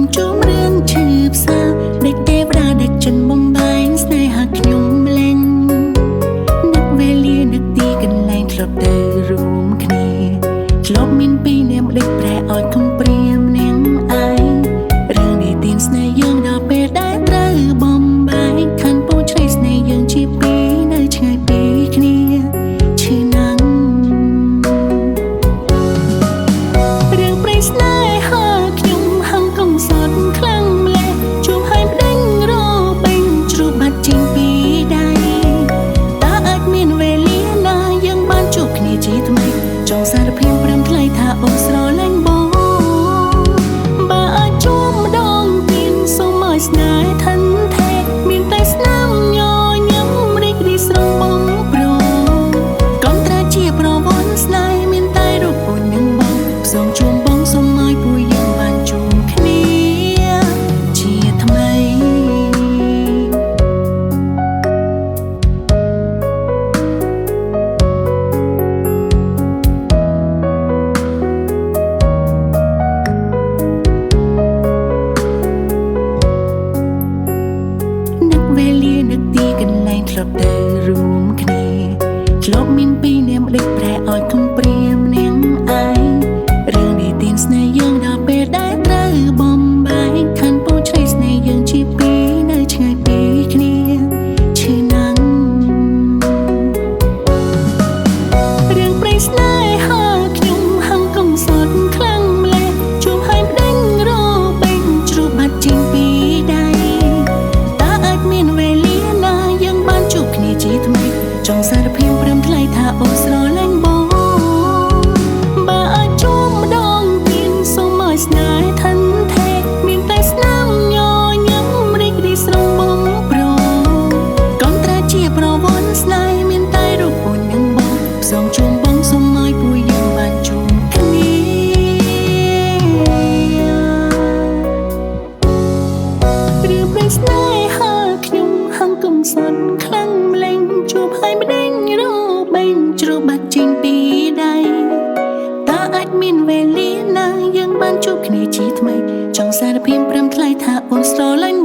ងជួមរឿងឈឺផ្សាដេកទេវតាដេកចិនបំបែងស្នេហាខ្ញុំលេងនឹកវេលានឹកទីកន្លែងធ្លាប់ទៅរួមគ្នាធ្លាប់មានពីរនាមដេកប្រែឲ្យខំព្រាមនាងឯងរឿងនេះទៀនស្នេហ៍យើងដល់ពេលដែលត្រូវបំបែកខាន់ពូឆ្នៃស្នេហ៍យើងជាពីរនៅឆ្ងាយពីគ្នាឈឺណាស់រឿងព្រៃស្នេហាខ្ញុំហឹងកំសត់ខ្លាំងម្លេះជួបហើយប្តេញរបេងជ្រុះបាត់ចេញពីដៃតើអាចមានវេលាណាយើងបានជួបគ្នាជាថ្មីចង់សារភាពប្រាំថ្លៃថាអូនស្រឡាញ់បងបើអាចជួបម្ដងទៀតសូមឲ្យស្នេហ៍ថិនថេមានតែស្នាមញញឹមរីករាយស្រងបងប្រកុំត្រាជាប្រវត្តិស្នេហ៍មានតែរូបអូននិងបងផ្សងជួបបងសូមឲ្យពួកយើងបានជួបគ្នាជាថ្មីនឹកវេលានឹកទីកន្លែងធ្លាប់ទៅរួមគ្នាធ្លាប់មានពីរនាមដេកប្រែឲ្យខំព្រាមនាងឯងរឿងនេះទៀនស្នេហ៍យើងដល់ពេលដែលត្រូវបំបែកខាន់ពូឆ្នៃស្នេហ៍យើងជាពីរនៅឆ្ងាយពីគ្នាឈឺណាស់រឿងព្រៃស្នេហាខ្ញុំហឹងកំសត់ខ្លាំងម្លេះជួបហើយប្តេញរបេងជ្រុះបាត់ចេញពីដៃតើអាចមានវេលាណាយើងបានជួបគ្នាជាថ្មីចង់សារភាពប្រាំថ្លៃថាអូនស្រឡាញ់បងបើអាចជួបម្ដងទៀតសូមឲ្យស្នេហ៍ថិនថេមានតែស្នាមញញឹមរីករាយស្រងបងប្រកុំត្រាជាប្រវត្តិស្នេហ៍មានតែរូបអូននិងបងផ្សងជួបបងសូមឲ្យពួកយើងបានជួបគ្នារឿងព្រេងស្នេហាខ្ញុំហឹងកំសត់ខ្លាំងម្លេងជួបហើយម្ដេងរបេងជ្រុះបាត់ចេញពីដៃតើអាចមានវេលាណាយើងបានជួបគ្នាជាថ្មីចង់សារភាពប្រាំថ្លៃថាអូនស្រឡាញ់